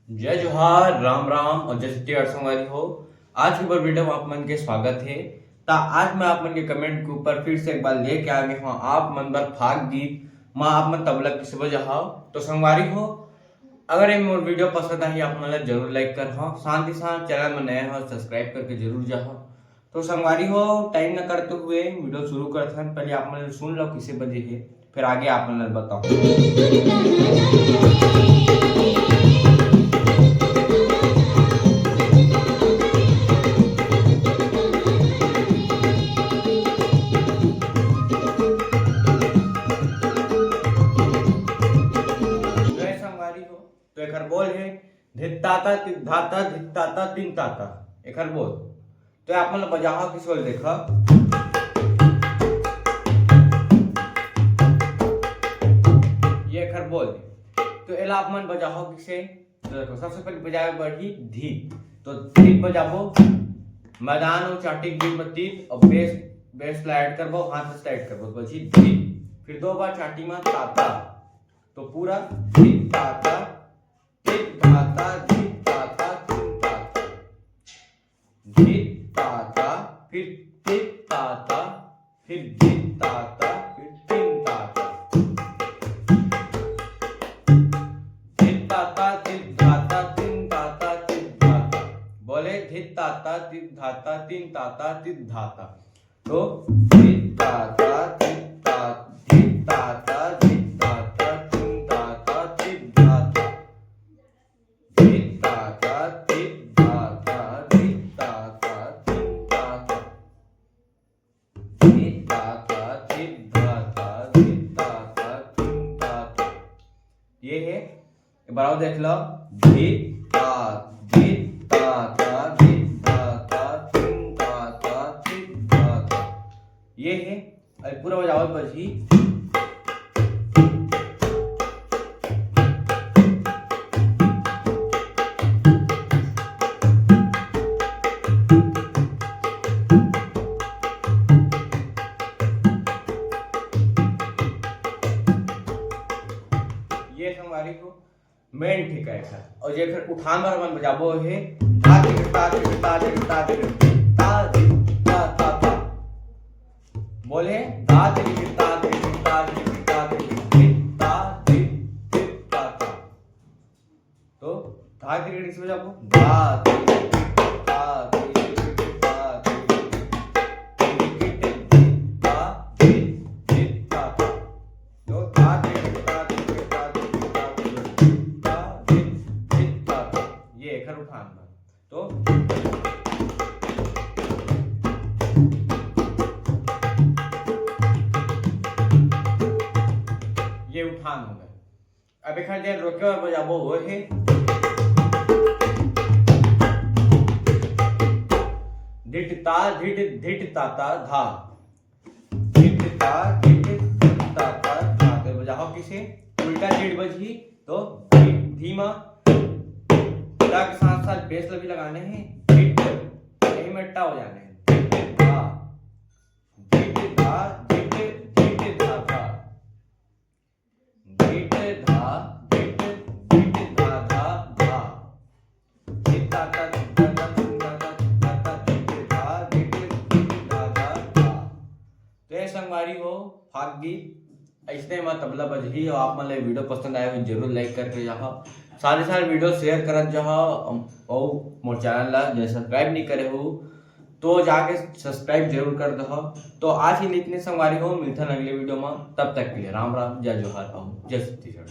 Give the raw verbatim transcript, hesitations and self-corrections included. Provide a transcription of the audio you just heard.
जय जोहार, राम राम और जय छत्तीसगढ़ संगवारी हो। आज के बर वीडियो में आप मन के स्वागत है। ता आज मैं आप मन के कमेंट के ऊपर फिर से एक बार लेके आ गया हूँ आप मन बर फाग गीत। मैं आप मन तबला किसे बजाहव। तो संगवारी हो, अगर ये मोर वीडियो पसंद आही, आप मन ला जरूर लाइक करहव। साथ ही साथ चैनल में नया हो, सब्सक्राइब करके जरूर जाहव। तो संगवारी हो, टाइम न करते हुए वीडियो शुरू करथन। पहले आप मन सुन लो किसे बजे है, फिर आगे आप मन ला बताओ। जय संगवारी हो, तो एकर बोल है धित्ताता तिद्धाता धित्ताता तिंताता। एकर बोल तो आप मन ला बजाहव किसे, देखा, ये एकर बोल है। तो एला आप मन बजाहव किसे, तो देखो, सबसे पहले बजावे बर ही धी। तो धी बजाबो, मैदान और चाटी के बीच में तीन और बेस, बेस ला ऐड करबो, हाथ से ऐड करबो, तो बजी धी। फिर दो बार चाटी में ताता, तो पूरा धी ताता, धी ताता, धी ताता, धी ताता, धी ताता, फिर धी ताता, फिर धी ताता, फिर धी ताता। धी ताता, धी ताता, धी ताता, धी ताता। बोले धी ताता, धी ताता, धी ताता, धी ताता। तो धी ताता, धी ता-, धी ताता, धी ताता, धी ताता, धी ताता। धी ताता, धी ताता, धी ताता, धी ताता। धी ताता, धी ताता, धी ताता, धी ताता। ये है, एक बार और देख लो। धी ता, धी ताता, धी ताता, धी ताता, धी ताता। ये है, अभी पूरा बजाओ एक बार जी। ये संगवारी हो, मेन ठीक है एखर। और जेकर उठान बर हमन बजाबो हे, ता धिक ता धिक ता धिक ता धिक ता धिक ता ता ता। बोले, ता धिक ता धिक ता धिक ता धिक ता धिक ता ता। तो ता धिक से बजाबो, ता धिक ता धिक ता धिक ता धिक ता ता। तो ता धिक ता धिक ता धिक ता धिक ता धिक ता ता। ये एखर उठान बर। तो ये उठान हो गए। अब एखर जे रोके बर बजाबो वो है धिट ता धिट धिट ता ता धा। धिट ता धिट धिट ता ता धा। तो बजाओ किसे, उल्टा धिट बजही। तो धी-, धीमा ता के साथ साथ बेस ला भी लगाने हैं। धिट, यही में टा हो जाने हैं। धिट धा, धिट धा, धिट, धिट धा धा। धिट धा, धिट, धिट धा धा धा। धिट ता ता, धिट ता ता, धिट ता ता, धिट ता ता, धिट धा, धिट, धिट धा धा धा। तो ये संगवारी हो, फाग गीत अइसने म तबला बजही। और आप मन ला वीडियो पसंद आए हो, जरूर लाइक करके जाओ। साथ ही साथ वीडियो शेयर करत जाओ। और मोर चैनल ला जो सब्सक्राइब नहीं करे हो, तो जाके सब्सक्राइब जरूर कर दो। तो आज के लिए इतने संगवारी हो, मिलथन अगले वीडियो में। तब तक के लिए राम राम, जय जोहार और जय छत्तीसगढ़।